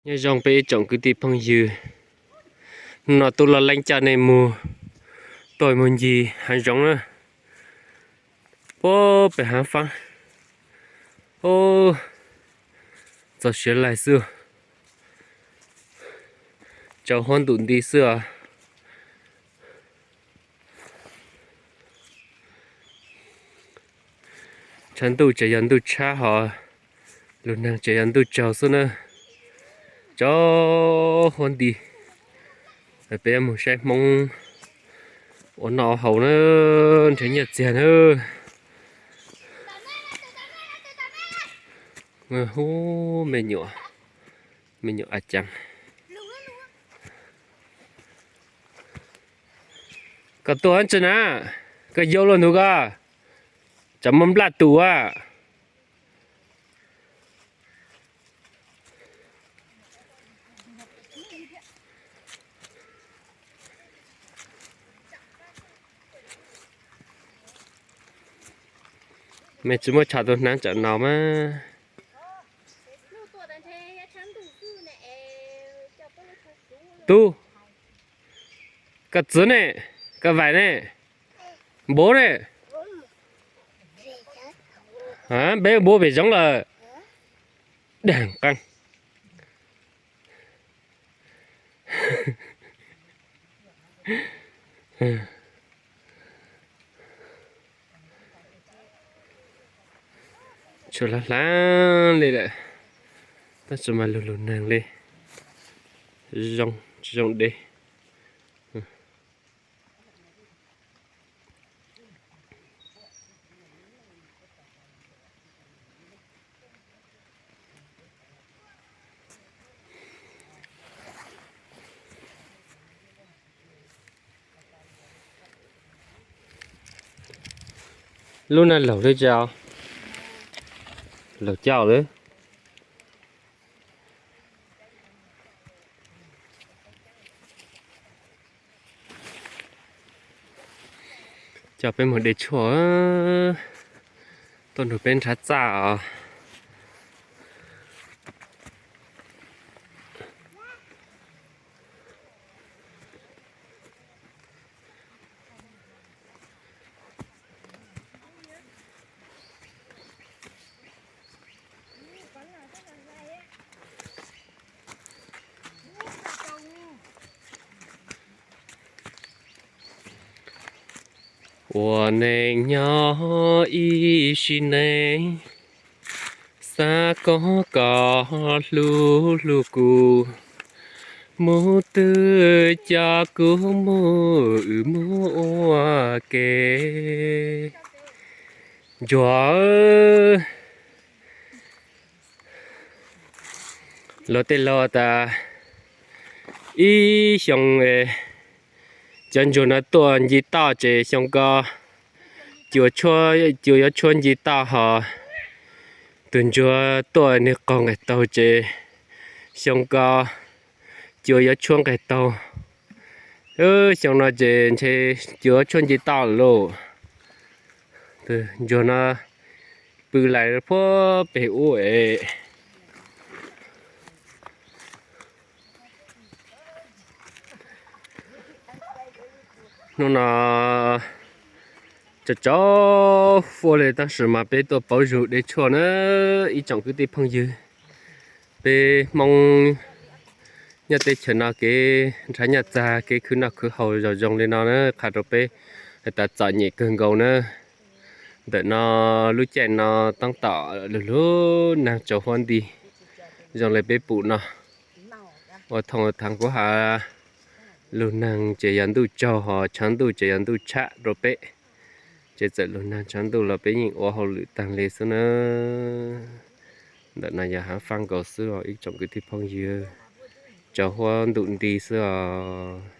Nyob zoo peb ib tsoom kwv tij phooj ywg, hnub no tub Loj Leeb coj nej mus tuaj mus ncig hav zoov na, puag pem hav faab. Txog siav laig xwb, tsaus huab ntum nti xwb os. Tshav ntuj tseem yog ntuj tshab hos lug neeg tseem yog ntuj tsaug xwb na. Tsaus huab nti, peb yuav mus saib Hmoob ua noj ua haus na, nrhiav nyiaj txiag na. Hub, me nyuam, me nyuam a caas. Koj tuaj tsi na, koj yau luag ntug koj, tsam muaj nplaj tus a. Mej tsi muab tshaj tus hnav tsam no mas. Tub, koj txiv ne, koj vaim ne, npuav ne, npeb npuav pem zoov lawm. Dag qeej. Tshuav hlab hlab li lawm, tab sis mas lug lug neeg li, zoo tsi zoo deb. Lub no laug li tsi? Laug coj lawm. Coj peb mus de tshuaj, tuaj nrug peb nrhav txaj os. Ua neej nyob ib sim neej, xav kom koj hlub hlub kuv, mus twg coj kuv mus, wb mus ua ke. Ntsuag, luag tej laug tas ib xyoo cov ntsuag no tuaj nce toj ces xyoo ko cua yuav tshuab nce toj, hos tus ntsuag tuaj nwg qaug nqaij taug ces xyoo ko cua yuav tshuab nqaij taug. Xyoo no ces ntshe cua yuav tshuab nce toj lawm lauj. Tus ntsuag no pw lais puag pem ub es. Hnub no tsaus tsaus huab li tab sis mas peb tuaj pauv zug de tshuaj na ib tsoom kwv tij phooj ywg. Peb Hmoob nyob teb chaws no kev nrhav nyaj txag kev khwv noj khwv haus zoo zoo li no na qha rau peb has tas txom nyem kawg nkaus na. Ntawm no lub caij no taab tom lug lug neeg tsaus huab nti zoo li peb pum no. Ua thooj ua thav kuv has, lug neeg ces yog ntuj tsaug hos tshav ntuj ces yog ntuj tshab rau peb. Ces txawm lug neeg tshav ntuj los peb yeej ua hauj lwm taag li xwb na. Ntawm no yog haav faaj nkaus xwb os ib tsoom kwv tij phooj ywg, tsaus huab ntum nti xwb os.